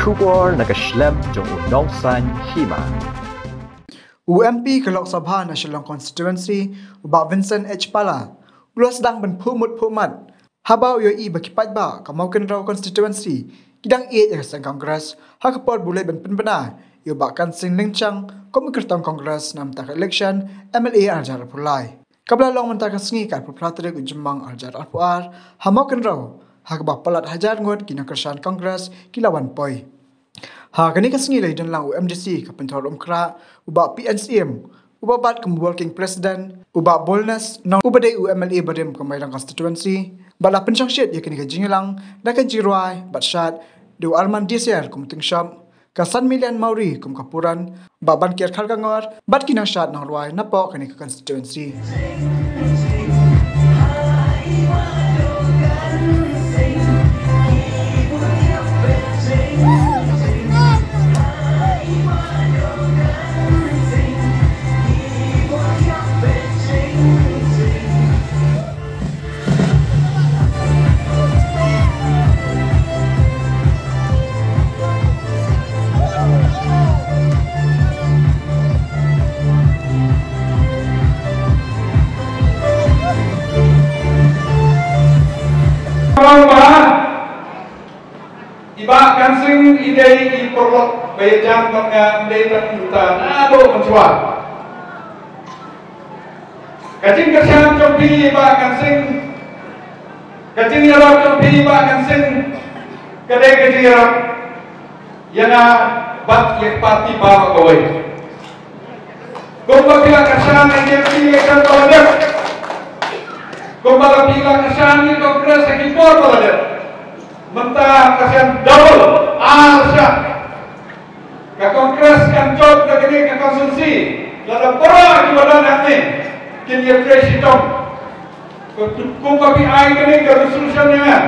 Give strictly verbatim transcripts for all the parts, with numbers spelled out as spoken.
Khubor na ka shlem jong u nongsan hima. U M P ka Lok Sabha na Shillong Constituency, u Bah Vincent H Pala, u la sdang ban phuh mut phuh mat haba u ïohi ba ki paidbah ka Mawkynrew Constituency ki dang ïeit ïa ka seng Congress, ha ka por ba u leit ban pynbna ïa u Bah Kan Sing Lyngchang kum u kyrtong Congress na ka bynta ka election M L A ar hajar arphew lai. Kaba la long mynta ka sngi ka arphew phra tarik u Jymmang ar hajar arphew ar, ha Mawkynrew, ha kaba palat hajar ngut ki nongkyrshan Congress ki la wan poi. Ha kane ka sngi la ïadon lang u M D C ka Pynthorumkhrah, u Bah P N Syiem, u ba bat kum u working president, u Bah Bolnes Nong, u ba dei u M L A barim ka Mairang Constituency, bad la pynshongshit ïa kane ka jingïalang da ka jingrwai bad shad da u Arman Desiar kum u tyngshop, ka San Million Mawrie kum ka Puran, Bah Banker Kharkongor bad ki nongshad nongrwai napoh kane ka constituency. Ba, i Bah Kan Sing i dei i paralok ba ïa jam bad nga, ym dei tang mynta, naduh mynshuwa. Ka jingkyrshan jong phi i Bah Kan Sing, ka jingïarap jong phi i Bah Kan Sing, ka dei ka jingïarap ïa nga bad ïa ka party baroh kawei. Kumba phi la kyrshan ha ki M P election ba la dep, kumba la phi la kyrshan ïa ka Congress ha ki por ba la dep, mynta ka sien double, ar shah. Ka Congress kan jop da kane ka constituency, lada baroh kiba don hangne kin ïatrei shitom. Kum, kumba phi ai kane ka resolution ïa nga,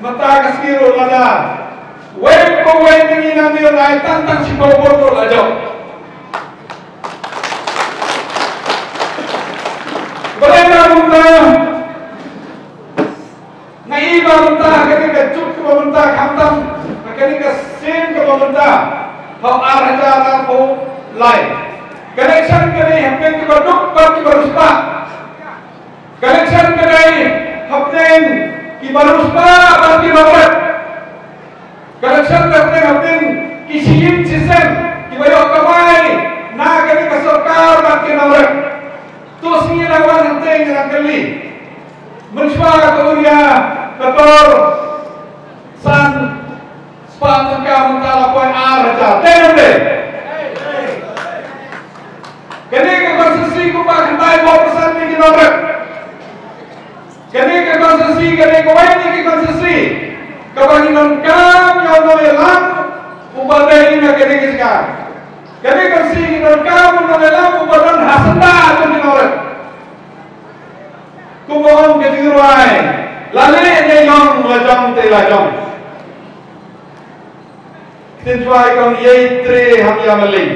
mynta ka sngi ruh lada wei pa wei na ngi nangne ai tang tang shiphew vote ruh la jop. Balei nga mynta, nga i ba mynta ha kane ka juk kaba mynta, khamtam ha kane ka sien kaba mynta, ha u ar hajar arphew lai, ka election ka dei hapdeng kiba duk bad kiba riewspah. Ka election ka dei hapdeng kiba riewspah bad ki nongrep. Ka election ka dei hapdeng ki shiïing shisem kiba ïoh kamai na kane ka sorkar bad ki nongrep. To sngi la wan hangtei ngi dang kylli. Mynshuwa ka ur ïa ka dor san spah tyngka, mynta la poi ar hajar. Dei ne ym dei? Kane ka constituency kumba khyndai phew percent na ki nongrep. Kane ka constituency, kane kawei na ki constituency kaba ngi donkam ïa u nongïalam uba dei na kane ka jaka. Kane ka constituency ngi donkam u nongïalam uba don ha syndah jong ki nongrep. Kumba ong ka jingrwai, la leh ne ïong, la jong te la jong. Ktien Jowai ka ong, ïai trei hap ïa mylliñ.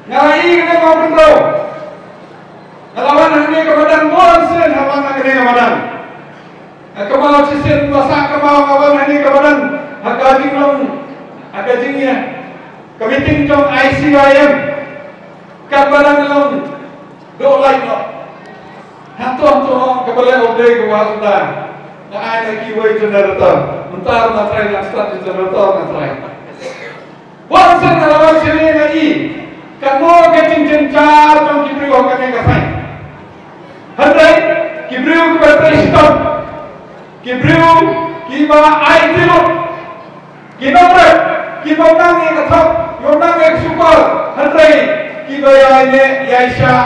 Nga la ïohi kane ka Mawkynrew. Nga la wan hangne ka madan bun sien, ha wan hangne ka madan. Nga kynmaw shisien ba sah kynmaw nga wan hangne ka madan ha ka jinglong, ha ka jingïa, ka meeting jong I C Y M. Katba dang long, dok light noh. Hangto hangto kaba leh update ka wah suda. Nga ai na kiwei generator. Mynta nga try, nga start generator, nga try. Bun sien nga la wan shane nga i, katno ka jingjynjar jong ki briew ha kane ka saiñ. Hynrei ki briew kiba trei shitom, ki briew kiba aiti lut, ki nongrep, ki bym nang ïa ka thok, ki bym nang ïa ka shukor, hynrei kiba ïaineh ïaishah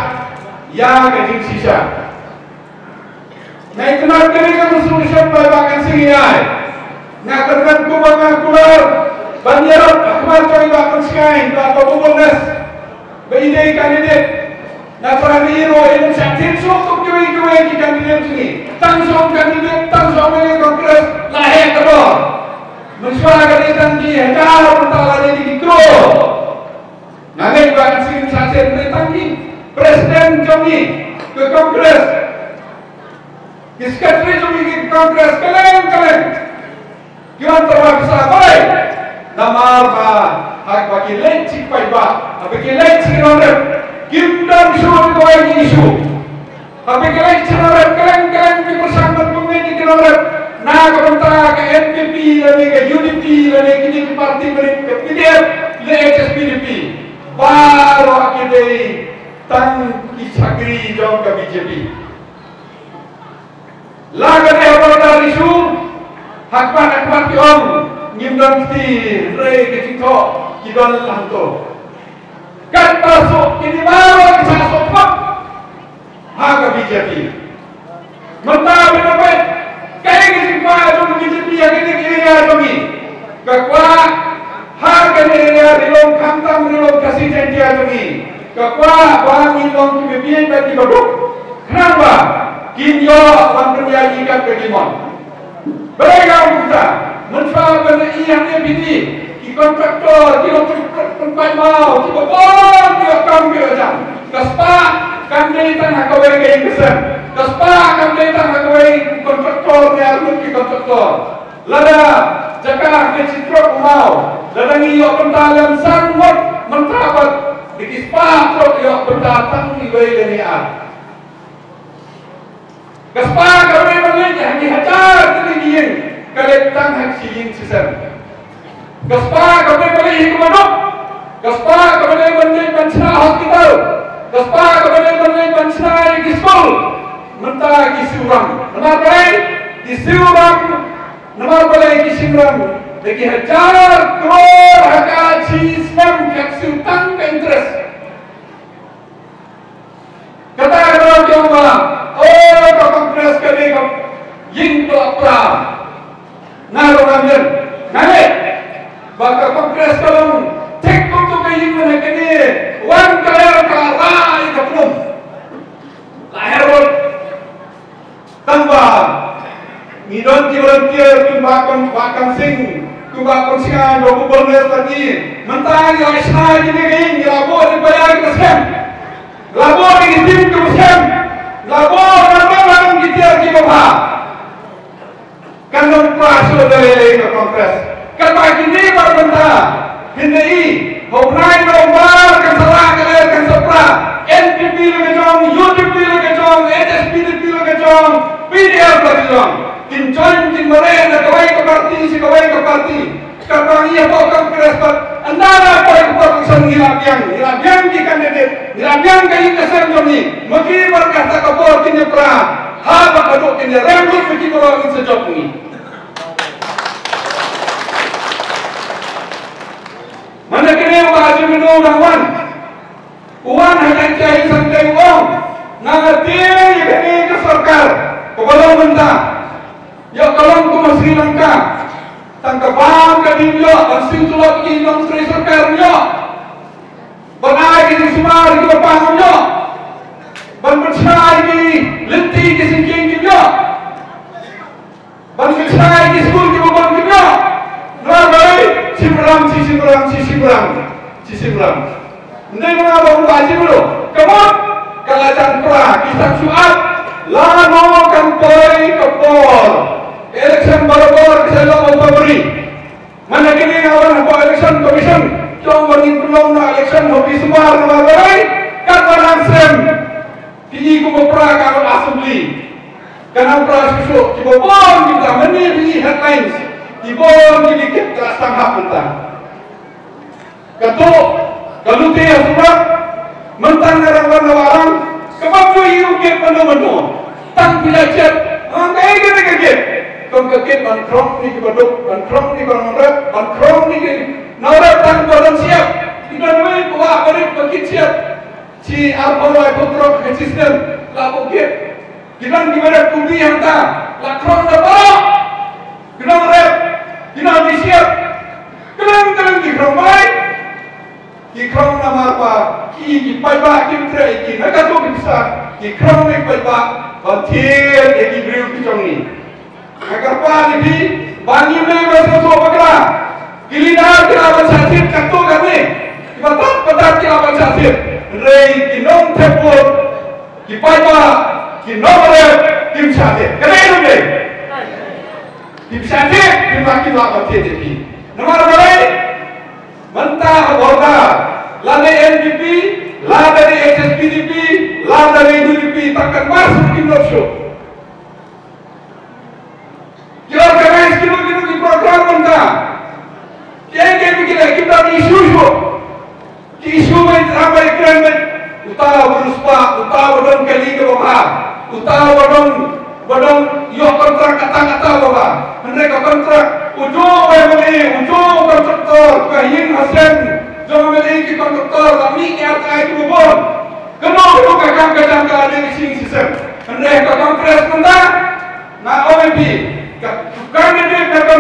ïa ka jingshisha. Nga itynnad kane ka resolution ba i Bah Kan Sing i ai. Nga kyrmen kumba nga kular ban ïarap ha khmat jong i Bah Pynshngaiñ bad Bah Bobones ba i dei candidate. Nga trai ba i ruh in sa tip shuh kum kiwei kiwei ki candidate jong ngi. Tang shu ong candidate, tang shu ong MLA Congress, la heh ka dor. Mynshuwa ka dei tang ki hajar, mynta la dei ki klur. Nga ngeit ba kan sngewthuh shisien, hynrei tang ki president jong ngi ka Congress, ki secretary jong ngi ka Congress, kylleng kylleng ki wan tyrwa pisa. Balei? Haba, haba ki leit sha ki paidbah, haba ki leit sha ki nongrep, kim don shuh kawei ki issue. Haba ki leit sha ki nongrep, kylleng kylleng ki pyrshang ban pynngeit ïa ki nongrep na ka bynta ka N P P lane ka U D P lane kine ki parti barit, ka P D F lane H S P D P. Baroh ki dei tang ki shakri jong ka B J P. La ka dei ha border issue, ha khmat ha khmat ki ong ngim don kti, hynrei ka jingthoh ki don lang to. Katba suk kine baroh ki sah suk pat ha ka B J P. Mynta phi peit kaei ka jingkwah jong ka B J P ha kane ka area jong ngi. Ka kwah ha kane ka area ri lum, khamtam ri lum Khasi Jaiñtia jong ngi, ka kwah ba ngin long kiba bieit bad kiba duk. Khnang ba kin ïoh ban pynïaid ïa kat ka jingmon. Balei nga ong kumta? Mynshwa ban ïa hangne phi i ki kontraktor, ki nongpynpaid maw, kiba bun ki ïoh kam ki ïoh jam. Ka spah kam dei tang ha kawei ka ïing ka sem. Ka spah kam dei tang ha kawei u kontraktor ne arngut ki kontraktor. Lada jaka ka shi trok u maw, lada ngi ïoh bynta lem san ngut, mynta pat da ki spah trok ïoh bynta tang iwei lane ar. Ka spah kaba dei ban leit ha ki hajar tylli ki ïing, ka leit tang ha shi ïing shi sem. Ka spah kaba dei ban leit ha kaba duk. Ka spah kaba dei ban leit ban shna hospital. Ka spah kaba dei ban leit ban shna ïa ki skul. Mynta ki siew rang. Namar balei ki siew rang? Namar balei ki shim rang da ki hajar klur ha ka shi snem, ka siew tang ka interest. Kata ka daw ki ong ba, oh, ka Congress ka dei ka ïing ka pra. Nga ruh nga mut, nga ngeit ba ka Congress ka long thik kumto ka ïing, mynta kane wan ka ler ka rai ka plum. La her bud. Tang ba ngi don ki volunteer kumba Bah Kam Sing, kumba Bah Kam Sing, ai ba bu volunteer lagi. Mynta ngi la shna kine ki ïing, ngi la buh ïa ki ba ïa ki ba sem. La buh ïa ki tim ki ba sem. La buh na ba ngi tiar ki ba bha. Kan nang pra shuh da lei lei ka Congress. Katba kine ba mynta, hynrei ha u bnai November kan sa lah ka lyer kan sa pra. N P P la ka jong, U D P la ka jong, H S P D P la ka jong, P D F la ka jong. Kin join, kin mareh na kawei ka party sha kawei ka party. Katba ngi hapoh Congress pat, ynda la poi ka por election ngi la biang, ngi la biang ki candidate, ngi la biang ka ïing ka sem jong ngi. Ma ki ba kata ka por kin ïa pra, haba ka duk kin ïa rem lut ma ki baroh, ngin sa jop ngi. Mynta kane u Bah Haji Mano u dang wan. U wan ha ka jingïaseng te u ong, nga nga tieng ïa kane ka sorkar kaba long mynta. Ïoh ka long kum ha Sri Lanka. Tang ka bam ka dim ïoh, ban siew tulop ki nongtrei sorkar ïoh. Ban ai ki jingsumar ki ba pang ïoh. Ban pynshai ki lynti ki syngkien ki ïoh. Ban pynshai ki skul kiba bun kiba ïoh. Namar balei? Shim ram, shi shim ram, shi shim ram, shi shim ram. Ym dei ma nga ba u Bah Haji Mano. Ka mut ka la jan pra, ki sah shu ap. Lano kan poi ka por election barabor ka sa long ha February. Mynta kine nga wan hapoh Election Commission, ki ong ba ngin pynlong noh election ha December, namar balei? Katba nang sem. Phi i kumba pra ka Assembly. Ka nang pra shuh shuh, kiba bun kita, mynne phi i headlines, ki bun ki dikit ka la sdang hap mynta. Kato ka lute ha Surat, mynta nga dang wan na Wahrang, kaba phi i u gate mano mano. Tang phi la check, ah, kaei kane ka gate? Kum ka gate ban krong ïa kiba duk, ban krong ïa kiba nongrep, ban krong ïa ki nongrep tang ba don shyiap. Ki don wei ba wah barit ba kit shyiap. Shi arphew laiphew trok ha shi snem la buh gate. Ki don kiba rep kubi hangta, la krong da baroh. Ki nongrep, ki nongdie shyiap, kylleng kylleng ki krong. Balei? Ki krong namar ba ki, ki paidbah kim treh ïa ki, na kato ki pisa ki krong ïa ki paidbah ban thied ïa ki briew ki jong ngi. Nga kyrpad ïa phi ba ngim dei ban sngewthuh bakla. Ki leader ki lah ban shah thied katto katne, kiba tad ba tad ki lah ban shah thied. Hynrei ki nongthep vote, ki paidbah, ki nongrep, kim shah thied. Ka dei ne ym dei? Kim shah thied, kim lah, kim lah ban thied ïa phi. Namar balei? Mynta ha Border, lane N P P, lane H S P D P, lane U D P, tang kan mar shuh kim nop shuh. Ki organize kino kino ki program mynta. Ki, ki, ki, ki, ki, ki, ki issue shuh. Ki issue ba ngi thrang ban kren, uta uba riewspah, uta uba don kali kaba bha, uta uba don, uba don ïoh kontrak kata kata kaba bha. Hynrei ka kontrak, u juh u M L A, u juh u kontraktor, ka ïing ha sem jong u M L A, ki kontraktor la mih ki R T I kiba bun. Kano kano ka kam ka jam ka la dei ka shisien. Hynrei ka Congress mynta, nga ong ïa phi, ka candidate na ka